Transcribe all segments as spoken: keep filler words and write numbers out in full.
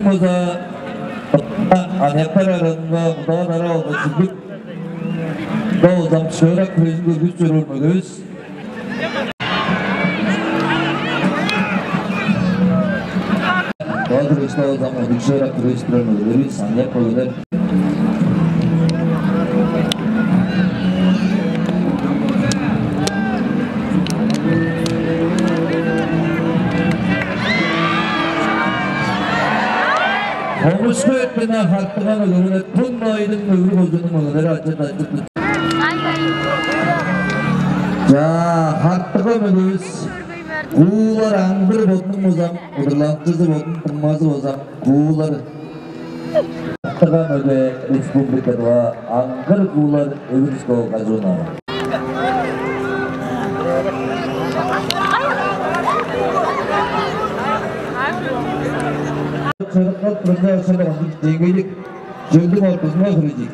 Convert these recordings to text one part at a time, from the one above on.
База аныяктар аразынга мурдаа тарап алган Сүлбүк. Бо улам шыырак хүрежин көргүзүп чоруур мөгевис. Бо хүрежде улам удуг шыырак хүрежип турар мөгелеривис, аныяк мөгелер. Хомушку эртине хартыга мөгевине тун айдың мөгүр кожунуң мөгелери ачат ачыт. Чаа, хартыга мөгевис. Куулар аңгыр бодунуң бозам, удурланыкчызы бодунуң дуңмазы бозам, куулар. Хартыга мөге республикадыва аңгыр куулар өвүрүс кол кажуунаа. Чырыккал турда ошол деңгейлик чөлдүң ортузунга хүрежик.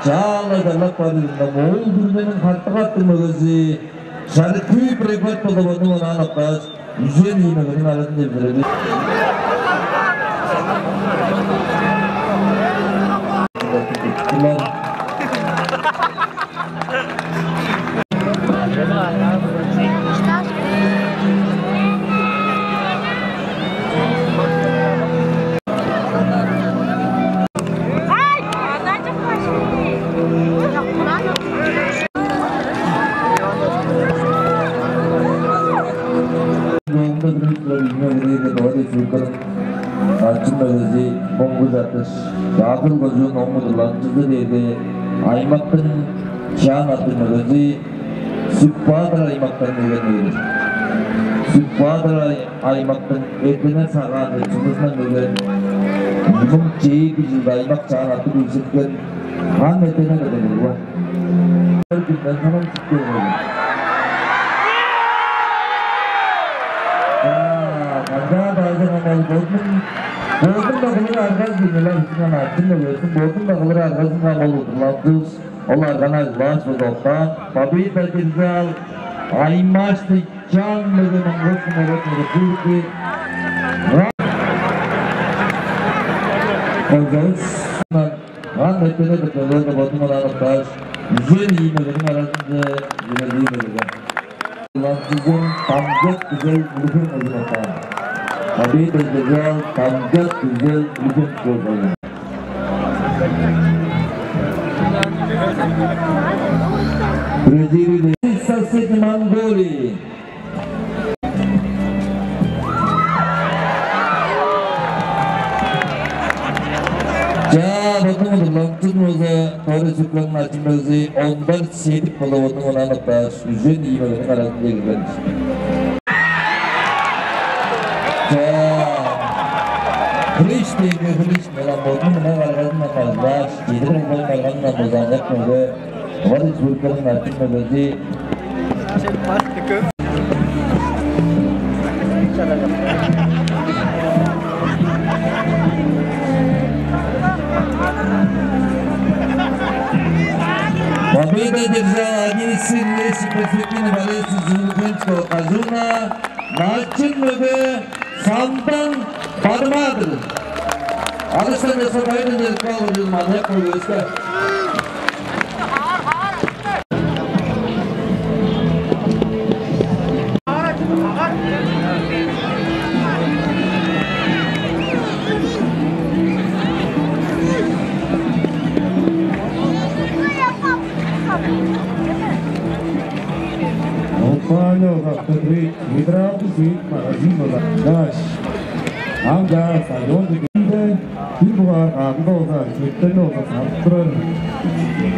Чаалай чарлап барыырында моол бүрүнениң хартык аттыг мөгези Шарыккүй Препод болуп, ону онаан октааш, үжен ийи мөгениң аразын чемзирели. Ачын мөгези Моңгу Чартыш, Чаакыр кожуун оңмудурлар чылды дээрге аймактың чаан аттыг мөгези Сүт-Баатыр аймактан келген мөгелер. Сүт-Баатыр ай-, аймактың эртене сагаан чылдызындан келген, муң чээрби чылда аймак чаан аттыг күүсеткен хан эртене кыдыгылга. Бир күнден санам сүткен болган. Канчаа баазы канал бодун, бодун да кылыр аргазын, ачын мөгезин бодун да кылыр аргазын канал удурландывыс. Олар канал баш бодокта победа держал аймашты чаң мөге Моңгол Кумарат Мурукуевичи. Козовс. Ан мектебе кытыылга бодун онаан октааш, үжен ийи мөгениң аразынче үгелдии берген. Уланчызын Тамчат Күзел Улуг-Хем кылып атаан. Победа одержал Тамчат Күзел Улуг-Хем кылып атаан. Бразилия, соседи Монголии. Чаа, бодуң удурланчын болза, Тори Сүклөң начын мөгзи Ондар Седип болуп, бодуң онаан октааш, үжен ийи мөгениң аразынче кирген. Чаа, хрыш дээрге хрыш, мелам бодуң мына каргазындан алгаш, чедир ылбайн барганындан бозааннап мөге. Тыва Республиканың начын мөгези. Победа одержал один из сильнейших перспективных болельщиков Улуг-Хемского кожууна, начын мөге Самдан Бадымаадыр. Алыштан часка байырдан чедип каалыр чүл манныяк мөге өске. Опаня, как-то ведь, ведра, ведь, магазин, вот, даш. Ам чаа стадион дегенде, бир бугаар кадында болза, чөптен болза садып турар.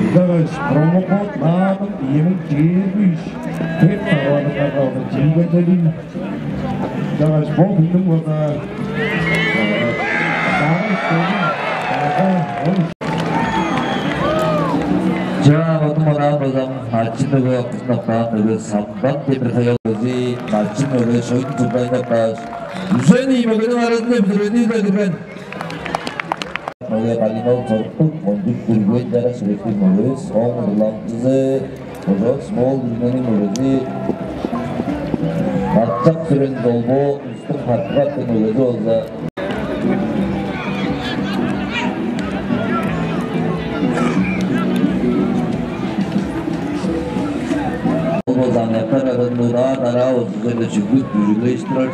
Ынчангаш промокод наадым ийи муң чээрби үш деп таварыңарга болза чиигелдедим. Ынчангаш бо хүннүң болза, э, чаа, бодум онаан базам ачын мөге, кызын октаан мөге Самдан Темир-Хаял өзү, ачын мөге Шойдун Чурбайны октааш, үжен ийи мөгениң аразында бүзүрелдии-биле кирген. Оле Калинов Сорттук, Мондук Бүрген чараш рефти мөгөс, ооң удурланыкчызы Ожот Смол Бүргениң мөгөзү Катчак Сүрен Долбоо, Үстүң Хартыгаттың мөгөзү болза. Ол болза аныяктар аразында удаа-дараа болза чүглүп, бүрүлээш турар.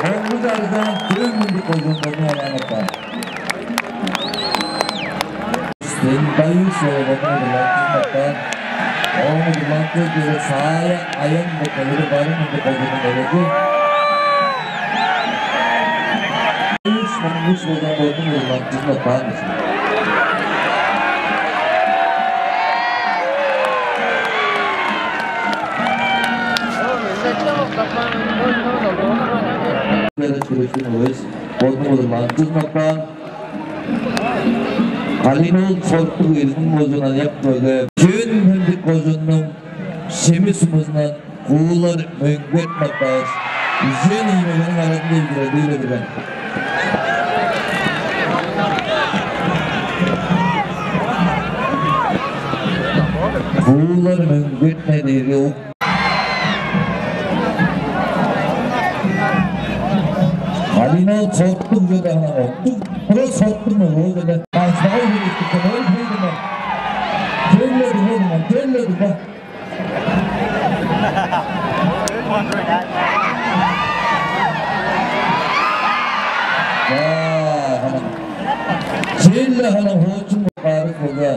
Моңгу чарыжаан чөөн мындыг кожууннарны алаан апкан. Стендайыс оолону удурланып апкан. Оон удурланып кээр саая аян бокалыры барын мындыг кожууннуң эвези. Үш муңгуш болган бодун удурланып апкан. Калинов Сорттук Эрзин кожуундан ыяк бөге, Чөөн-Хемчик кожууннуң Шеми сумузундан Куулар Мөңгүт Мактааш, үжен ийи мөгениң аразында эдилелдип турган. Куулар Мөңгүт не дээрге ук. Калинал Сорттук чеде ана оттук. Бро Сорттук ме ол чеде. Аждагай херектик, ол хейдиме. Келледиң, хейдиме, келледиң ба. Чейле хана хоочун баарыс болза,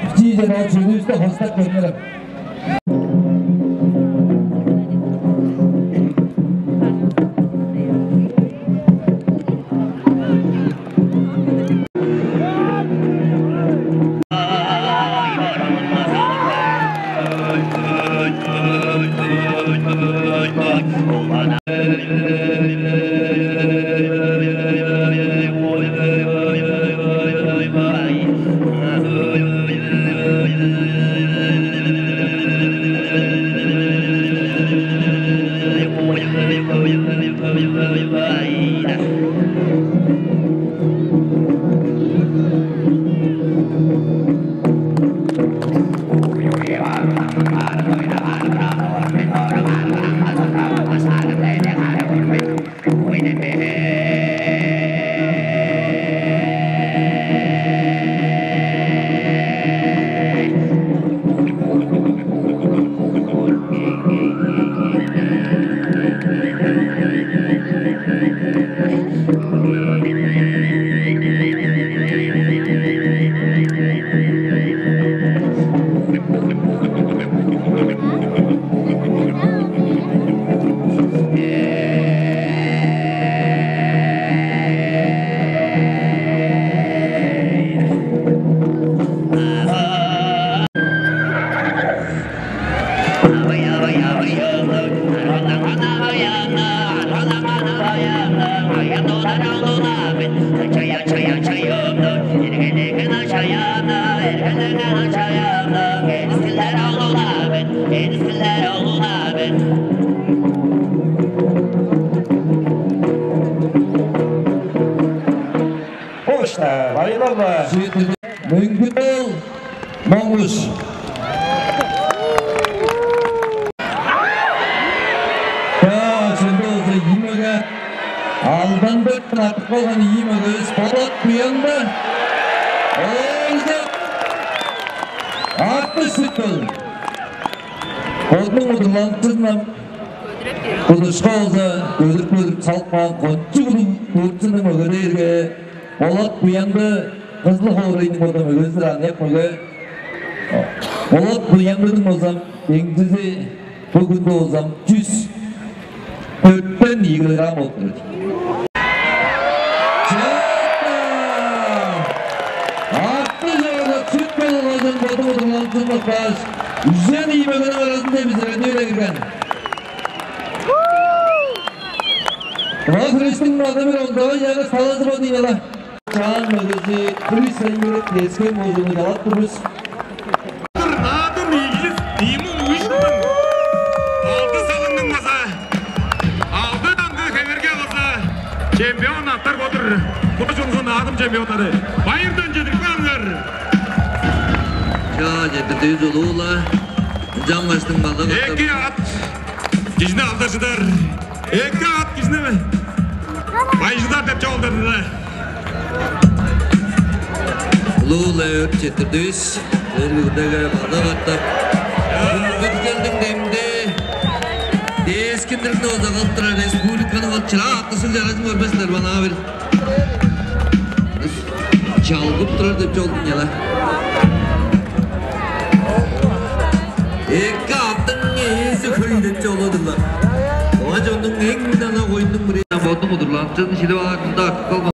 бичии чеде ол чөлүвүсте хостап көрүңерем. Хош-та, байырлал-ла. Мөңгүн-оол Моңгуш. Чаа, чүнде болза ийи мөге. Алдан бертен артып калган ийи мөгевис Болат Буянды. Оолчак Артыш Сүт-Хөл. Бодунуң удурланыкчызын ам тудушка болза көдүрүп-көдүрүп салып каан кончуг улуг турцияның мөге дээрге Болат Буянды Кызыл хоорайның бода мөгези-дир, аныяк мөге. Болат Буяндының болза деңзизи бо хүнде болза чүс дөртен ийи килограмм болуп турар. Чаа! Артыш Сүт-Хөл кожуун бодунуң удурланыкчызын мактааш, үжен ийи мөгениң аразында бүзүрелдире кирген. Тыва хүрештиң база бир ондавай чаңгыс талазы бо дийин ала. Чаан мөгези Кырый Сайын-Белек Тес-Хем кожуунну чалап тур бис. Наадым ийи чүс ийи муң үш муң алды салыңның база алды даңгы хевирге база чемпион. Чемпионнары байырдан чедирип кааңар. Чаа, четтирдивис улуу-ла. Ынчангаштың мала катап эки ат кижини алдар чыдар. Эки ат кижини байжыдар деп чоолдадылар. Улуу-ла өрт четтирдивис. Бир күрдеге мала катап. Бүткелдиң демде дээскиндирни оза кылып турар республиканың ол чыраа атлысыг чаражын көрбес силер, манаа бир. Чалгып турар деп чолдуң яла. Эки аттың ээзи хөй деп чолудурлар. Оа чоннуң эң дана коюннуң бир бодуң удурланчын шилип аарында артып калган.